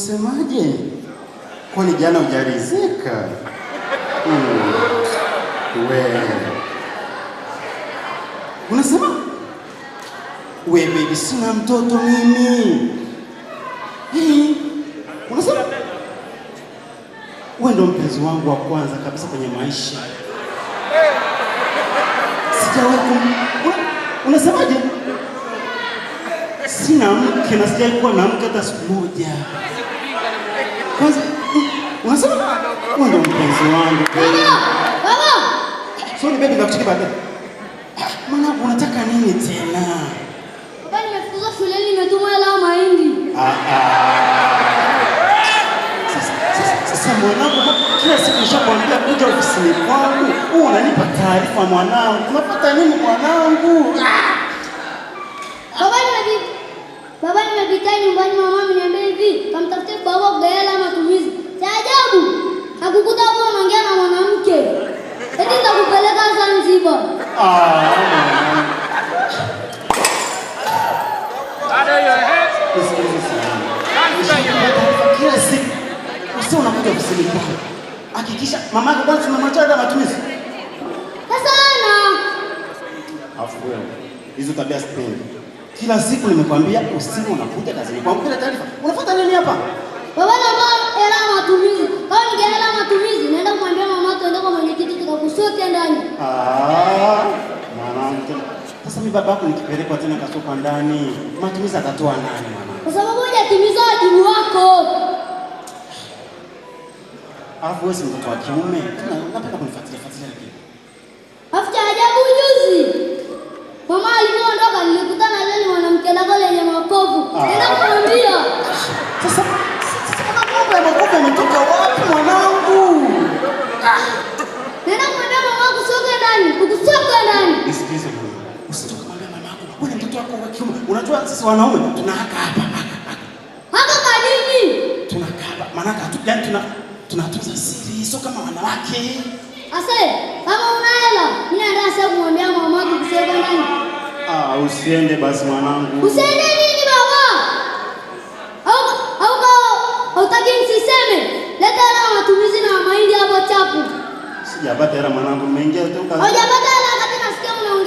Unasemaje? Kwani jana hujaridhika? We. Unasema? We baby, sina mtoto mimi. Hii. Unasema? Wewe ndo mpenzi wangu wa kwanza kabisa kwenye maisha. Sijawahi Unasemaje? Sina mke na sijawahi kuwa na mke hata siku moja. Kwanza unasema wewe ndo mpenzi wangu. Baba! Baba! Sorry baby, nakucheki baadaye. Ah, mwanangu, unataka nini tena? Baba, nimefukuzwa shuleni, nimetumwa hela ya mahindi. Ah, ah. Sasa mwanangu, kila siku nishakwambia kuja ofisini kwangu, wewe unanipa taarifa mwanangu. Unapata nini mwanangu? Ah! Baba, nimepita nyumbani, mama ameniambia hivi, kamtafute baba kwa hela ya matumizi. Cha ajabu, nakukuta hapo unaongea na mwanamke. Eti nitakupeleka Zanzibar. Ah, mwanangu. Nisikilize sana. Nishakupa taarifa kila siku. Usiwe unakuja ofisini kwangu. Hakikisha mama yako kwanza tumemwachia hela ya matumizi. Sasa ana. Alafu wewe, hizo tabia sipendi. Kila siku nimekwambia usiwe unakuja kazini kwangu bila taarifa. Unafuata nini hapa? Baba, naomba hela ya matumizi. Kama ninge hela ya matumizi, naenda kumwambia mama tuende kwa mwenyekiti tukakusote ndani. Ah, mwanangu tena. Sasa mimi babako nikipelekwa tena kasokwa ndani, matumizi atatoa nani mwanangu? Kwa sababu hujatimiza wajibu wako. Alafu wewe si mtoto wa kiume. Tena unapenda kunifuatilia fuatilia lakini. Alafu cha ajabu juzi, mama alivyoondoka nilikutana na lile mwanamke lako lenye makovu. Ah. Nenda kumwambia. Sasa mambo ya makovu yametoka wapi mwanangu? Nenda kumwambia mama kusoka ndani, kukusoka ndani. Nisikilize mwanangu. Usitoke kumwambia mama yako. Wewe ni mtoto wako wa kiume. Unajua sisi wanaume tunahaka hapa, haka, haka. Haka kwa nini? Tunakaba. Maana hatu, yani tunatunza siri, sio kama wanawake. Ase, kama una hela, mimi naenda sasa kumwambia mama yako kusoka ndani. Ah, usiende basi mwanangu. Usiende nini baba? Au kama hautaki nisiseme, leta hela ya matumizi na mahindi hapo chapu. Sijapata hela mwanangu, nimeingia tu kazi. Hujapata hela wakati nasikia unaongea